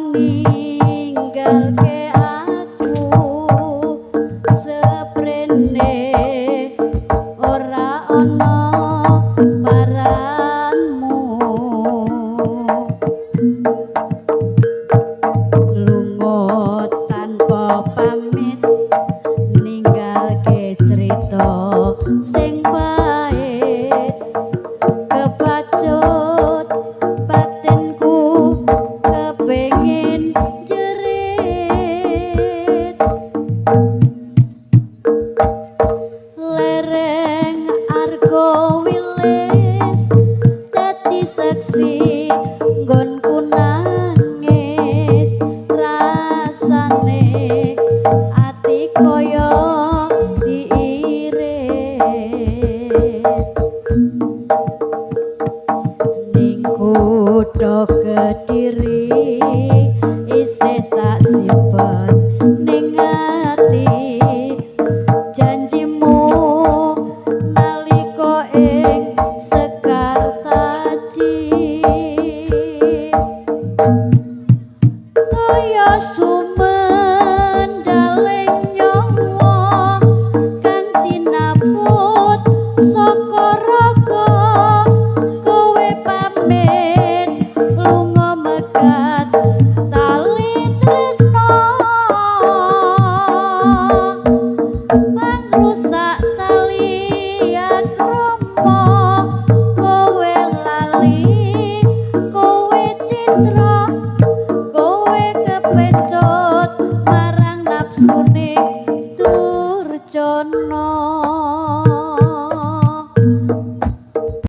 Ninggalke aku seprene ora ana paranmu, lunga tanpa pamit ninggalke crita sing pait, kebacut batinku kepengin jerit. Lereng argo wilis dadi seksi nggonku nangis, rasane ati kaya diiris. Ning kutha Kediri